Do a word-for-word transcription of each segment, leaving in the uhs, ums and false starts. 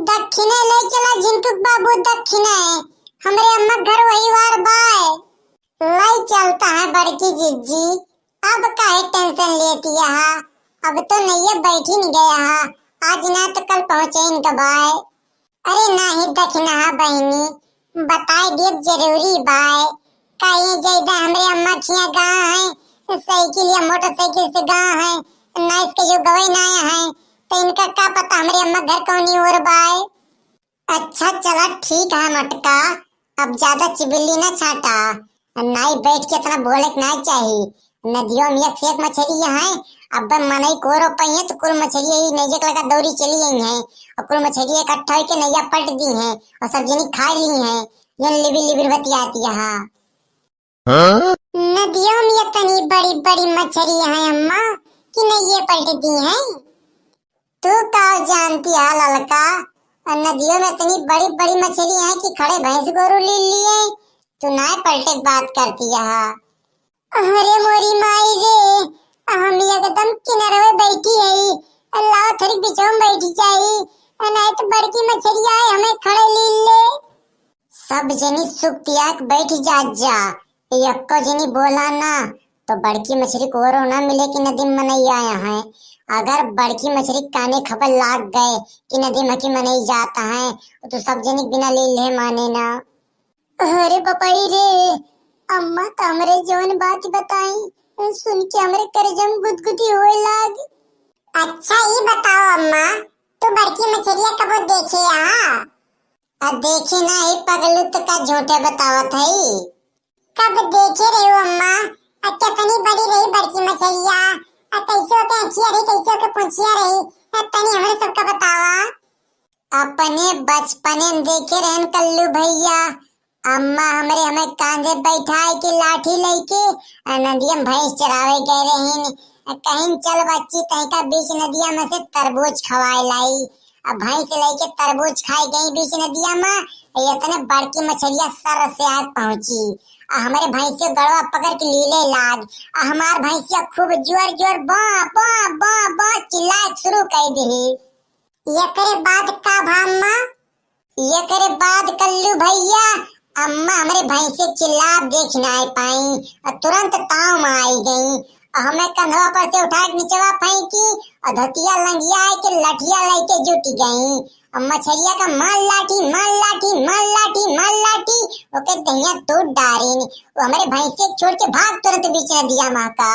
दक्षिणे लइ चला झिनकुक बाबू, दक्षिणे। हमरे अम्मा घर वही वार बाय। लइ चलत है बड़की जिज्जी, अब काहे tension लेती है? अब तो नैया बैठी न गया है, आज ना तो कल पहुँचे इनका बाय। अरे नाही दखिनहा बहिनी, बताइ देब जरूरी बाय। का ये जैदा हमरे अम्मा खिया गा है, साइकिल या मोटरसाइकिल से गा है, ना इसके जो गवे ना है, तो इनका का पता हमरे अम्मा घर कौनी ओर बाय। अच्छा चला ठीक है मटका, अब ज्यादा चिबिल्ली ना छाटा, नाई बैठ के इतना बोले के नाई चाही। नदियों में एक से एक मछरी है, अब मनई कोरो पइहे तो कुल मछरी ही नैया के लगा दौरी चली आई है, और कुल मछरी इकट्ठा होके नैया पलट दी है, और सब जनी खा ली है। ये लिबिर लिबिर बतियाती है। नदियों में इतनी बड़ी बड़ी मछरी है अम्मा कि नैया पलट दी है। तू का जानती है ललका, और नदियों में इतनी बड़ी बड़ी मछली है कि खड़े भैंस गोरू लील लिए, तू नाय पलटे के बात करती है। अरे मोरी माई रे, हम एकदम किनारे बैठी है, अल्लाह थोड़ी बिछाऊं बैठ जाई, नाय तो बड़की मछली आए हमें खड़े लील ले। सब जनी सुख तियाग बैठ जात जा, यक्को जनी बोला ना, तो बड़की मछरी को ओरो ना मिले कि नदी में मनई आया है। अगर बड़की मछरी काने खबर लाग गए कि नदी में की मनई जाता है, तो सब जनी बिना लील ले माने ना। अरे बपाई रे, अम्मा तो हमरे जौन बात बताई, सुन के हमरे करेजा में गुदगुदी होए लाग। अच्छा, ई बताओ अम्मा, तू बड़की मछरिया कबो देखे आ? आ देखी ना, ई पगलू तो का झूठे बतावत हई। कब देखे रही अम्मा? आ कितनी बड़ी रही बड़की मछरिया? आ कैसे ओके अँखिया रही, कैसे ओके पूँछिया रही? आ तनी हमरे सबका बतावा। अपने बचपने में देखे रहन कल्लू भैया, अम्मा हमरे हमें कांधे बैठाए के लाठी लइके आ नदिया में भैंस चरावे गए रहिन। आ कहिन चल बच्ची तनिका बीच नदिया में से तरबूज खवाए लाई। अब भैंस लइके तरबूज खाए गई बीच नदिया में, इतने बड़की मछरिया सर से आग पहुंची। आ हमरे भैंसिया गड़वा पकड़ के लीले लाग। आ हमार भैंसिया खूब जोर जोर बा बा बा बा चिल्लाए शुरू कर दी। एकरे बाद का भा अम्मा? एकरे बाद कल्लू भैया, अम्मा हमरे भैंसे चिल्लात देख नाय पाई और तुरंत ताव में आई गई और हमें कंधवा पर से उठा के निचवा फेंकी और धोतिया लंगिया के लठिया लेके जुट गई। और मछरिया का मार लाठी, मार लाठी, मार लाठी, मार लाठी, ओके दहिया टूट डारिन। वो हमरे भैंसे छोड़ के भाग तुरंत बीच नदिया में का।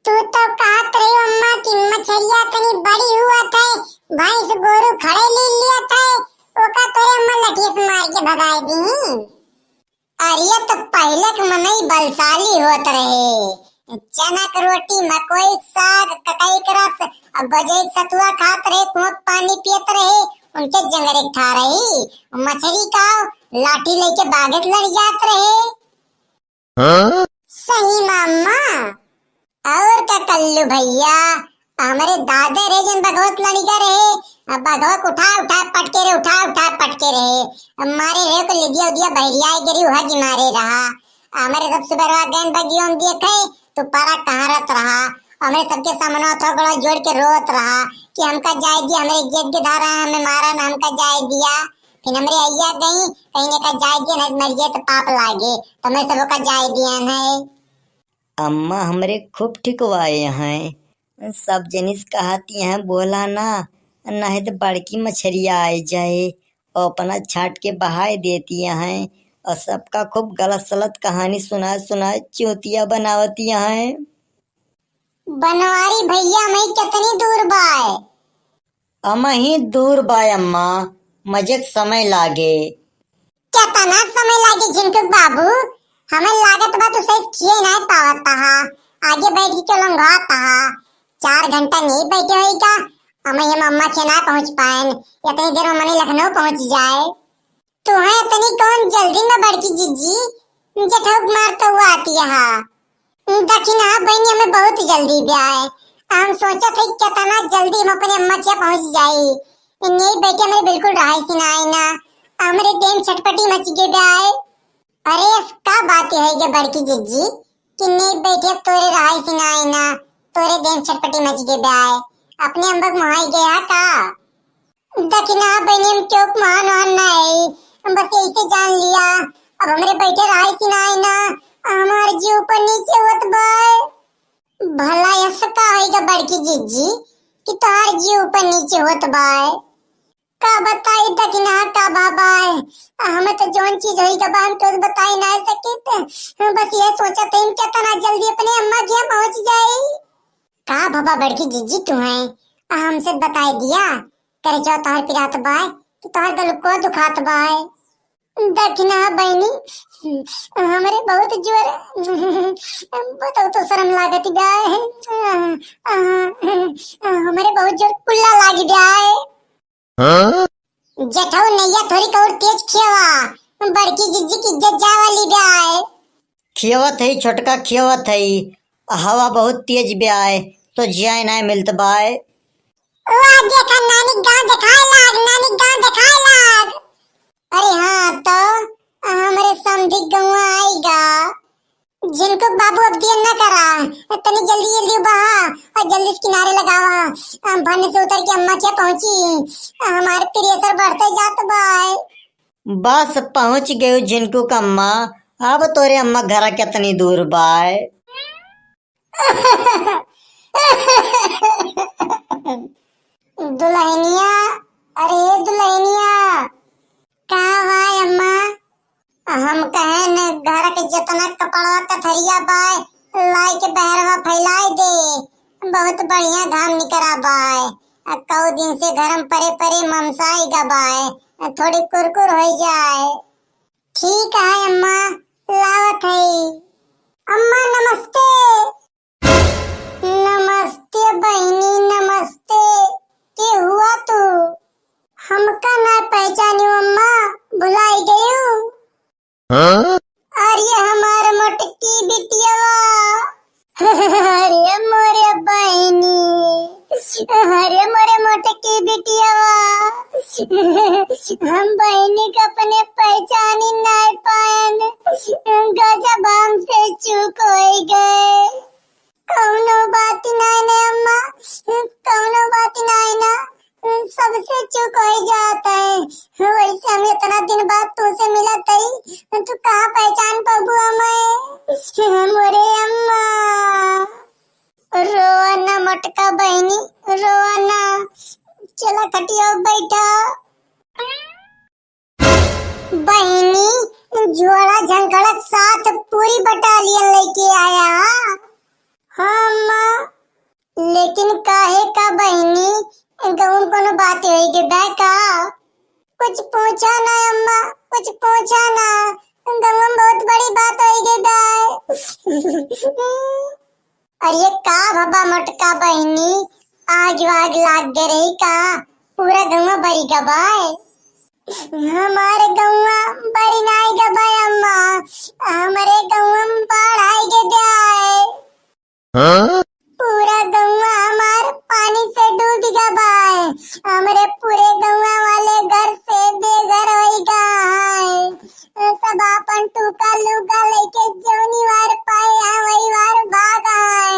तू तो कहत रही अम्मा कि मछरिया तनी बड़ी हुआ थे, भैंस गोरू खड़े ले लिया थे, ओका तोरे अम्मा लठिया से मार के भगाए दी। अरे तो पहले के मनई बलशाली होत रहे, चना के रोटी, मकोई के साग, ककई के रस, अब बजे के सतुआ खात रहे, कुआं के पानी पियत रहे, उनके जंगरे के ठा रही। मछरी का लाठी लेके बागत लड़ जात रहे। सही मामा। और का कल्लू भैया, हमरे दादे रे जन बघवत लड़िका रहे, अब बघवा के उठा उठा पटके रहे, उठा उठा पटके रहे। अब मारे रहे को लिदिया उदिया बहरिया गिरी उहा की मारे रहा। हमरे सब सुबह रहा गैन बगियों में देखे, तो पारा कहाँ रहत रहा। हमरे सबके सामने थोकड़ा जोड़ के रोत रहा कि हमका जाए दिया, हमरे इज्जत के धारा हमें मारा ना, हमका जाए दिया। फिर हमरे अइया गई, कहीं ने का जाए दिया, नहीं मर जाए तो पाप लागे, तो मैं सबका जाए दिया है। अम्मा हमरे खूब ठिकवाए हैं। सब जनिस कहती हैं, "बोला ना, नहीं तो बड़की मछरिया आए जाए।" और अपना छाट के बहाए देती हैं और सबका खूब गलत सलत कहानी सुनाए सुनाए चूतिया बनावती हैं। बनवारी भैया, मैं कितनी दूर बाय? अमही दूर बाय अम्मा, मजे के समय लागे। केतना समय लागे झिनकुक बाबू? हमें लागत बा तू सही खिए नाय पावत हा। आगे बैठ के चलो घात हा। चार घंटा नहीं बैठे होई का? अमही हम अम्मा के ना पहुँच पाएन। इतनी देर में मने लखनऊ पहुँच जाए। तुहे इतनी कौन जल्दी में बड़की जिज्जी? जठौक मार तो हुआ आती हा। दखिनहा बहिनी, हमें बहुत जल्दी ब्याय। हम सोचत है कितना जल्दी हम अपने अम्मा के पहुँच जाई। इन्हीं बैठे हमरे बिल्कुल रहाई सी ना आई ना। हमरे देह में छटपटी मच गई ब्याय। अरे, इस का बात है के बड़की जिज्जी कि नहीं बैठे तोरे रहाई सी ना आई ना, तोरे देह में छटपटी मच गई ब्याय। अपने अम्बक मुहाई गया का? दखिना बहिनी, हम केहू के महान वहान नाई, बस ऐसे जान लिया। अब हमरे बैठे रहाई कि नाई ना, हमार जीव ऊपर नीचे होत बाय। भला ऐसा का होइगा बड़की जिज्जी कि तोहार जीव ऊपर नीचे होत बाय? का बताई दखिना का बा बाय, हमें तो जौन चीज होइगा बा हम तो बताई ना सकित। बस ये सोचत हई कि केतना जल्दी अपने अम्मा के यहाँ पहुँच जाई। का भवा बड़की जिज्जी तू है, हमसे बताई दिया करे जो तोहार पिरात बाय कि तोहार गलुको दुखात बाय। दखिना बहिनी, हमरे बहुत जोर, बहुत तो शर्म लागत बा है। हमरे बहुत जोर कुल्ला लागी बा है। हाँ? जेठऊ नैया थोड़ी कौर तेज खियावा, बड़की जिज्जी की इज्जत जावाली बा है। खियावत है छोटका, खियावत है, हवा बहुत तेज बा है, तो जियाए ना मिलत बाय। वाह, देखा नानी गाँव देखाए लाग, नानी गाँव देखाए लाग। अरे हाँ, तो हमरे समधी गौवा आइगा। झिनकू बाबू अब दिया न करा, तनी जल्दी जल्दी बहा और जल्दी से किनारे लगावा। हम भन्ने से उतर के अम्मा के पहुँची, हमार pressure बढ़ते जात बाय। बस पहुँच गयो झिनकू का अम्मा, अब तोरे अम्मा घरा केतनी दूर बाय। दुल्हनिया, अरे दुल्हनिया। का भाई अम्मा? हम कहेन घर के जितना कपड़वा कथरिया बाय, लाई के बहरवा फैलाई दे। बहुत बढ़िया घाम निकरा बाय। आ कऊ दिन से घर में परे परे ममसाई गा बाय, थोड़ी कुरकुर होई जाए। ठीक है अम्मा, लावत है। अम्मा नमस्ते। नमस्ते बहिनी, नमस्ते। के हुआ तू? हमका ना पहचानियो अम्मा, भुलाई गयू? हाँ? अरे हमार मोटकी बिटियावा। अरे मोरे बहिनी, अरे मोरे मोटकी बिटियावा। हम बहिनी का अपने पहचानी नाय पाएन, गजब हमसे चूक होई गए। कौनो बात नाय ना अम्मा, कौनो बात नाय ना, सबसे चूक हो जात है। वैसे हम इतना दिन बाद तुमसे मिलत हई, तू कहाँ पहचान पाबू हमें? मोरे अम्मा, रोआ ना मोटका बहिनी, रोआ ना, चला खटिया बैठा। बहिनी, झोला झंखड़क साथ पूरी बटालियन लेके आया। हाँ अम्मा, लेकिन काहे का बहिनी, गौं कोनो बात होई गई बा का? कुछ पूछा ना अम्मा, कुछ पूछा ना, गौं में बहुत बड़ी बात होई गई बा। अरे का भवा मोटका बहिनी, आग वाग लाग गए रही का? पूरा गौवा बरी गबाय। हमारे गौवा बरी नाई गबाय अम्मा, हमरे गौवा में बाढ़ आई गबाय। हाँ? पूरा गौवा हमार पानी से डूब गबाय। हमरे पूरे गौवा वाले घर से बेघर होई गए हैं। सब आपन टूका लुगा लेके जौनी वार पाए हैं, वही वार भाग आए।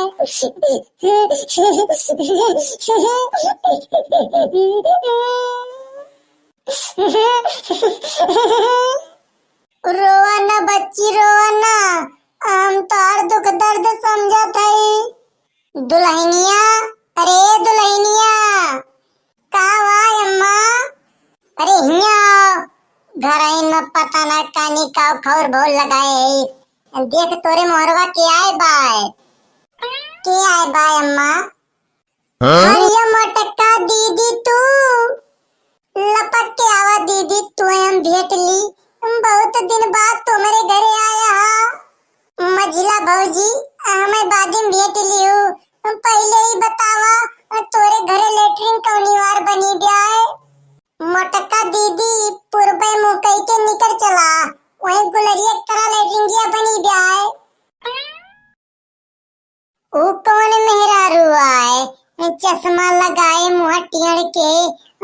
रोवा ना बच्ची, रोवा ना, हम तोहर दुख दर्द समझत हई। दुल्हनिया, अरे दुल्हनिया, का हुआ अम्मा? अरे हियाँ आओ, घरइन में पता ना कानी का खौर भौर लगाए है। देख तोरे मोहरवा के आए बाय। के आए बाय अम्मा? हाँ? अरे मोटका दीदी तू, लपक के आवा दीदी, तू हम भेंट ली। बहुत दिन बाद तुम्हारे घरे आया हा। मझिला भौजी, हमें बाद में भेंट लियो। पहिले ही बतावा, तोरे घरे लेटरिन कौनी वार बनी ब्याय? मोटका दीदी, पूर्वे मुंह कई के निकल चला, वहीं गुलरिया की तरह लेटरिन बनी ब्याय। ऊ कौन मेहरारू आय, चश्मा लगाए, मुंह टेढ़ के,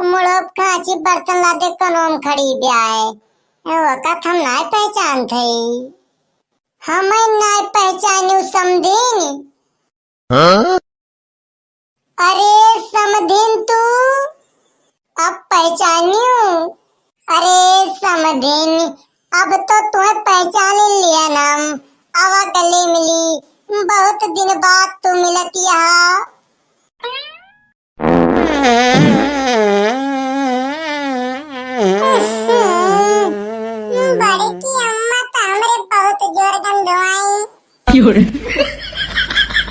मुड़ो खांची बर्तन लादे कनोम खड़ी ब्याय। वकत हम नाय पहचान थई। हमें नाय पहचान्यू समधिन। हाँ? अरे समधिन तू, अब पहचानियो? अरे समधिन, अब तो तुम्हें पहचान ही लिया ना। आवा गले मिली, बहुत दिन बाद तू मिलत यहाँ। बड़की अम्मा तो हमरे बहुत जोर गंधवाई।